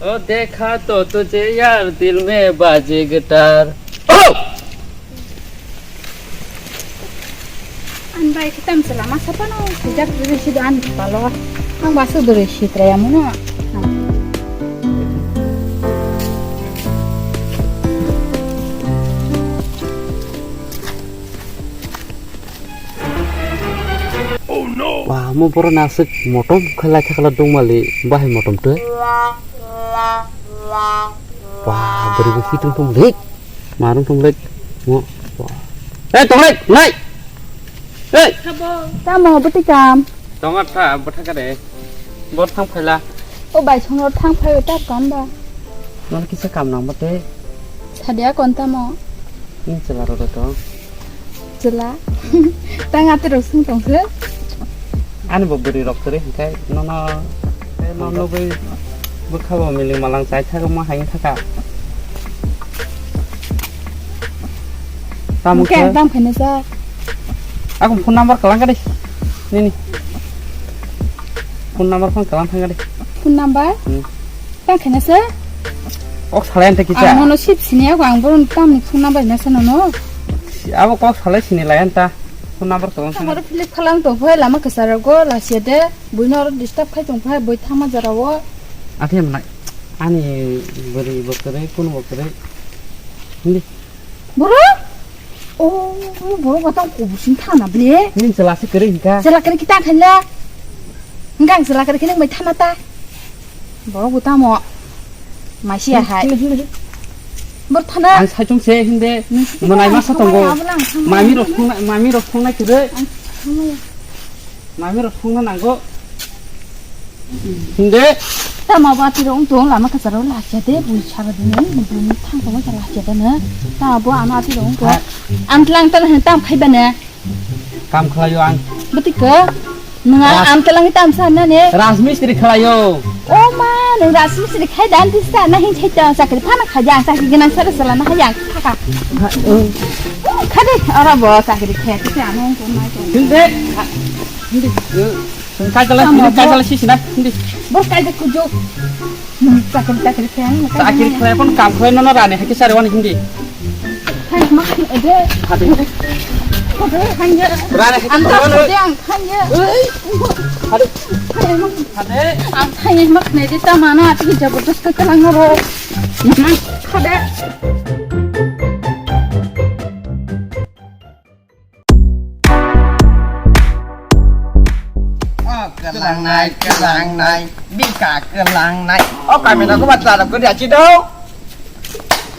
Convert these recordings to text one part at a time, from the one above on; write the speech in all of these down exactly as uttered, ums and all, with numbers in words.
O dekha to tujhe yaar dil mein baje guitar. Oh! Ang bai khitam se lama sapano sijak dure si do ani palo. Ang basu dure si traya muno. Wah, mo borok naswk motom khe lai thakla dongmali bahai motom twi. Wah, bwrwi bo hitung tong lik. Marung tong lik. Mo. Wah. Eh, tong lik, nai. Eh. Tamo bwtwi kam. Tong atha bwtha kare. Bor thang phaila. O bai songno thang phai ta kam ba. Nang kisa kam nang mate. Sadia kon tamo. Ni chwla rok to. Chwla. Tang ate rok sung tong se. Ani bo bwrwi rok kwrwi hwnkhe nono tei ma nugwi bwkha bo miling malang chai thagma hai thaka. Tamo Mungkin khe? Tang phene sa. Ako phone number kalang kade. Nini. Phone number phone kalang thang kade. Phone number? Hmm. Tang khena se? Ok, salai ante kisa. Ang nono sip sini ako, ang boron tamni phone number na sa nono. Si, abo kok salai sini lai anta. Phone number to. Ang oro philip khalang to phai lama kasa rogo lasia de. Bui no oro disturb khai tong phai bui thama jara o. Athe nai. Ani bwrwi bo kwrwi, kun bo kwrwi. Hindi. Borok? Oh, borok batang kubusing thana ble. Ning chwla se kwrwi hinka. Chwla kwrwi kita khaila. Hingka ang chwla kwrwi khe nang bai thana ta. Borok bo tamo. Masia hai. Hindi, hindi, hindi. Bor thana. Ang saichung se hindi. Nisi Monai kita masa ang tongo. Thangmani abo lang thangmani. Mami rok thongna, mami rok thongna kwrwi. Ang thangmani. Mami rok thongna nango. Hinde. Tama ba tiro ung tong lama kasaro lakia de bui sara dine bui thang tong sa lakia de ne. Tama bo ano atiro ung tong. Ha. Antlang tan hen tam khai bane. Kam khlaio ang. Beti ke. Nunga Ras- antlang tam sa na ne. Rajmistri khlaio. O ma, nung rajmistri khai dan tisa na hin khai ta sakri phana khai ang sakri gana sara sala na hai ang thaka. Ha, eh. Khade ora bo sakri khai tisa ano ung tong mai tong. Hinde. Ha, hinde. Kaijala, Tamo kaijala bo. Sisi na, hindi. Bo kaija kujo. Hmm, chakri chakri khe ang. Chakri khlai pon kam khlai nono rani hakhe sari wani hindi. Hai, ma khan ede. Hadi. Ede, hanya. Rani hakhe Ang sari wani. Tamo de ang hanya. Hadi. Hai, ma. Hadi. Ang hanya mak ne de tamana ati jabardast ka lang ro. Ma, khade. O kwlangnai, kwlangnai, bika kwlangnai. O kami rok ba tla rok kodi achi do.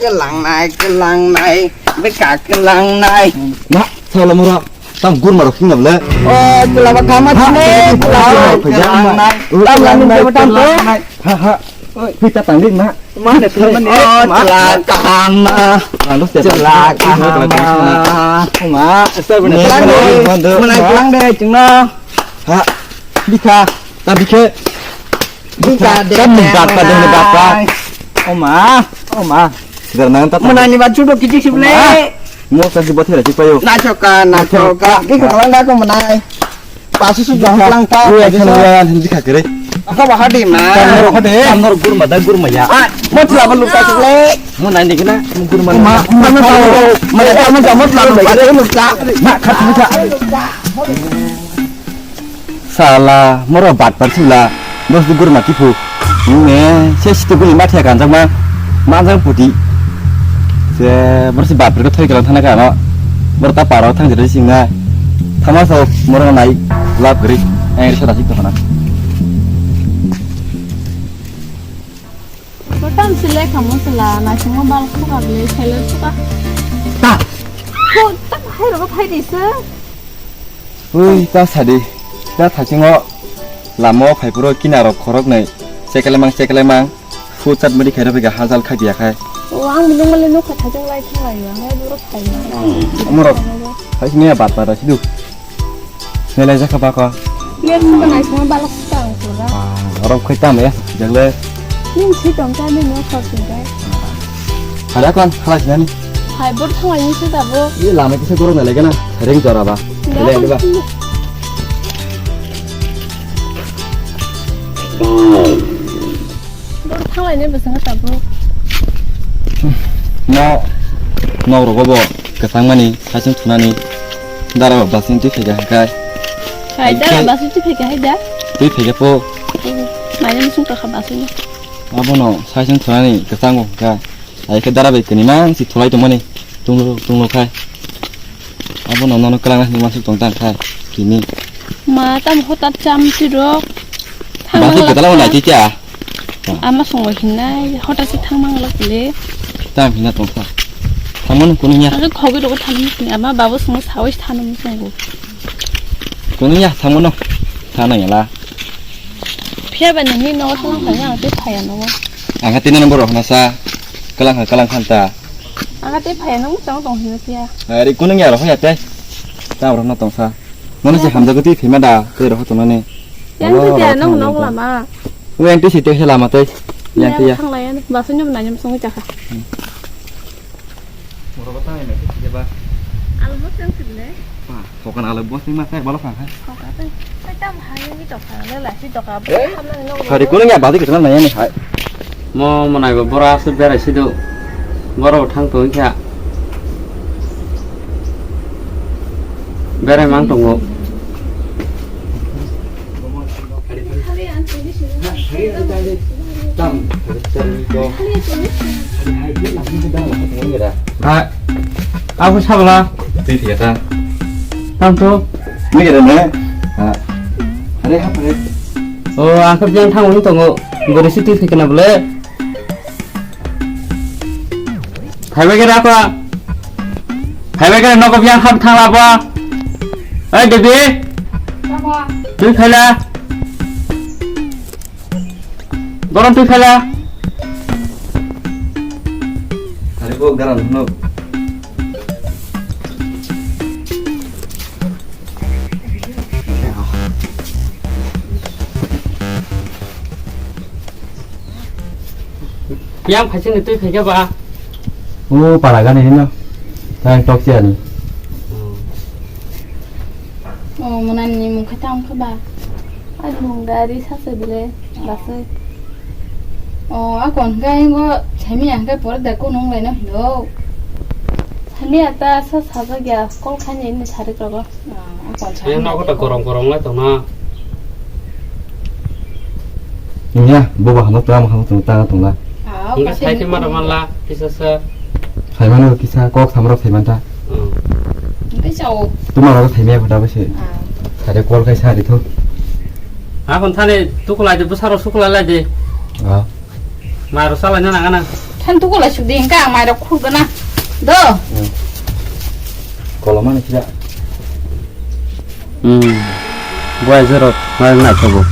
Kwlangnai, kwlangnai, bika kwlangnai. Ma, sala mura, tam gur marok sing nable. O, tla ba kama sini, kwlangnai, kwlangnai. Tam lani kwlangnai, kwlangnai. Ha, ha. Oi. Pita tangdi ma. Mana, mana. Oh, ma. Celaka ma. Lalu siapa? Celaka ma. Ma. Mana pulang deh, cuma. Ha. Bika. Tapi ke. Bika deh. Kamu dapat deh dapat. Oma, oma. Sekarang nanti. Mana ni baju do kiti sih boleh. Mau kasih buat sih payo. Nacoka, nacoka. Ini kalau nggak aku menai. Pasu su jang lang ta. Ui, action ya, hindi ka kere. Ako ba hadi ma. Kamnor hade. Kamnor gurma da gurma ya. Ah, mo tla ba luka tu le. Mo nai ni kena, mo gurma. Ma, ma, ma, ma, ma, ma, mo tla ba luka. Ma, khat luka. Sala, moro bat par sula. Dos du gurma kipu. Ne, se situ guli mathia kanjak ma, manjak puti. Se, borsi bapre ko thoi kalang thana kano. Bor ta paro thang jere singa. Thama so, moro nai, lap gri. Ang risa dasik to khana. Kotam sile kamu sela, na simo bal ko kable, sele suka. Ta. Ko, ta hai ro, hai di se. Ui, ta sadi, ta thakingo lama o phaiphuru kinaro khoroknwi chekelemang chekelemang futsat mudi khairok phaikha hajal khaidi yakhai. O, ang bini mali nokha thajak lai thanglai, ang lai borok phaina. Omorok, phaikhe mia bat bat sidu. Nelai jakha bako. Yes, ko nai sima balok ta ang pura. Ah, orok khai tam ya, jagle. Ning si tong ka ning no khor sing kai. Ada kon, khala sinani. Hai bor thanglai ni se tabo. Ye lama kisa gorok nalai kana, ring jora ba. Nda Ele, ele ba. Thank you. Oro thanglainai bwskango tabuk. No, nok rogo bo kwchangmani saichung thunani dara bo basing twi phaikha hwnkhe. Hai dara basing twi phaikha hai da? Twi phaikha po. Naina sung tokha basing. Abono saichung thunani kwchango hwnkha. Hai khe dara bai kini mang si thulai tongmani. Tunglo, tunglo khai. Abono nono kwlangna hinwi uansuk tong tang kha, tini. Ma, tamo hotat cham sirok. Basu kwtala bo naitwi kya? Ama songo hinai, hotat se thang mang lok le. Tam hina tong kha. Tamo no kunu ya. Ake khobi rok thani sini, ama babu songo sawi thani sini. Kunu ya, tamo no. Thana yala. Phiya ba nini no thang thang ya, te phaya no. Ang ha tini number rok na sa. Kwlang kha, kwlang khan ta. Ang ha te phaya nang tong tong hino tia. Ari kunung ya roho ya te. Ta roho na tong sa. Mano se hamjago twi phima da, tei roho tong nani. Yang tu tia nang nok lama. Wen tu si te he lama te. Yang tia. Thang lai ya, ba sunyo na nyam song chakha. Moro ba ta ne ke ba. Almo sang sibne. Phokan alak bos ni ma sai balo khang hai. Phoka tei. Sai tam hai ni to khang le la si to ka. Hari kuno ya badi kitna nai ni hai. Mo monai bo bora su berai si do. Boro thang to kya. Berai mang tongo. Hai, aku sabla. Twi thia ta. Tam to. Ni kira ne? Ha. Are ha pare. O, aku biang thang uni tongo. Gori si twi thikna bole. Phaibai khe rakho. Phaibai khe nogo biyang kham thang labo. Oi, Devi. Tamo. Twi khaila. Borom twi khaila. Hari bo garan hno. Yang phaising ni twi phaikha ba? O para gani hino. Tang tok siya ni. O monani mung kha tang kha ba? Ai mung gari sa se bile ba se. O akon ga ingo sami ang ga por da ko nung lai no hino. Sami ata sa sa ba gya kol khani ni sari ko. Ang nogo ta gorong gorong lai tongna. Nya, bobo hano tama hano tong tanga tongla. Hingke sai khe mara manla kisa sa. Saimano kisa kok samrok saimanta. Hingke sao. Tuma rok saimaya khoda bese. Sare kol kai sari tho. Akon thani tukulai de bwsaro sukulai lai de. Mairok salaina nangana. Than tukulai sukdi hingka ang mairok khurgana. Do. Kolomani sida. Hmm. Buai jorok mai nai thogo.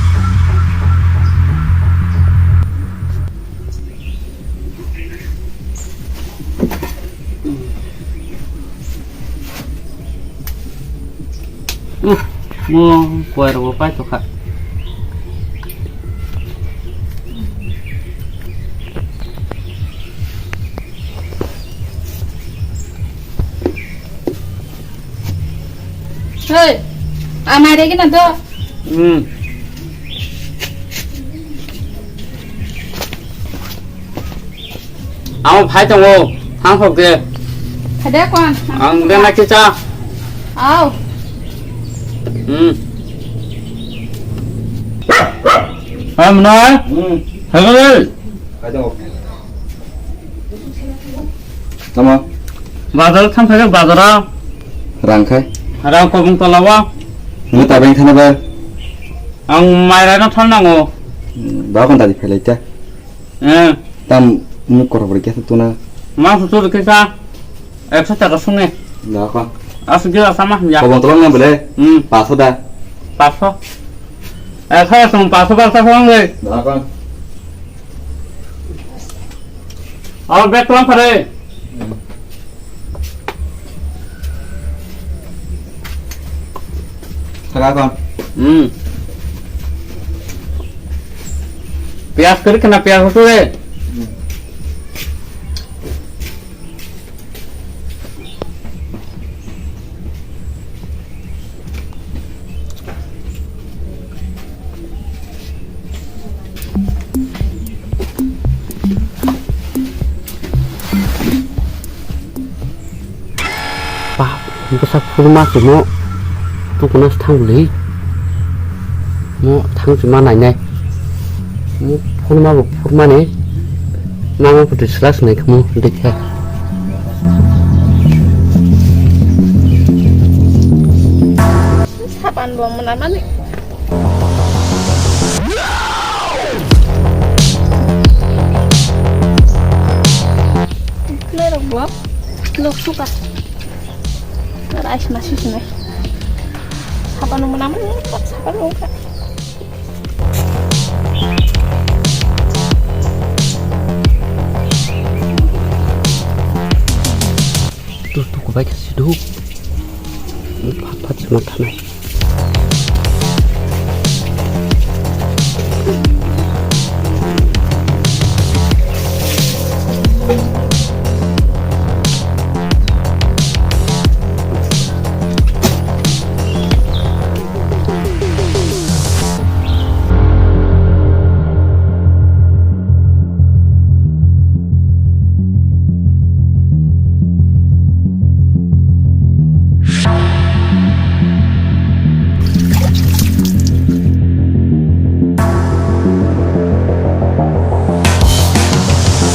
Uh, mo kuai rok bo pai tokha. Hei, amai regi na do. Hmm. Amo phai tongo, thang sok de. Phai de kon. Ang de na kicha. Au. Hmm. Hai mna. Hmm. Hai mna. Phai tongo. Tamo. Bazar thang phai bazar. Rang khai. Rang kobong tola wa. Ngi tabeng thana ba. Ang mai rai no thang nango. Hmm, ba kon tadi phai lai ta. Eh. Tam muk kor bor kesa tuna. Ma su tu kesa. Ekso taka sune. Da kon. Asu gila sama ya. Kobong tolong na bole. Hmm. Paso da. Paso. Ekso sung paso paso sung le. Da kon. Aro bag tolong pare. Taka kon. Hmm. Piyaj kiri kena piyaj itu deh. Bwsa phurma chumo tukuna thang bwlwi. Mo thang chuma nainai. Mo phurma bo phurmani. Mama photo sla snai khamu dekha. Sapan bo mwnamani. Play rok bo lok suka. Rice masi sinai. Sapan bo mwnamani, sapan bo kha. Tu tu kubai kasi du. Phat phat sima thanai.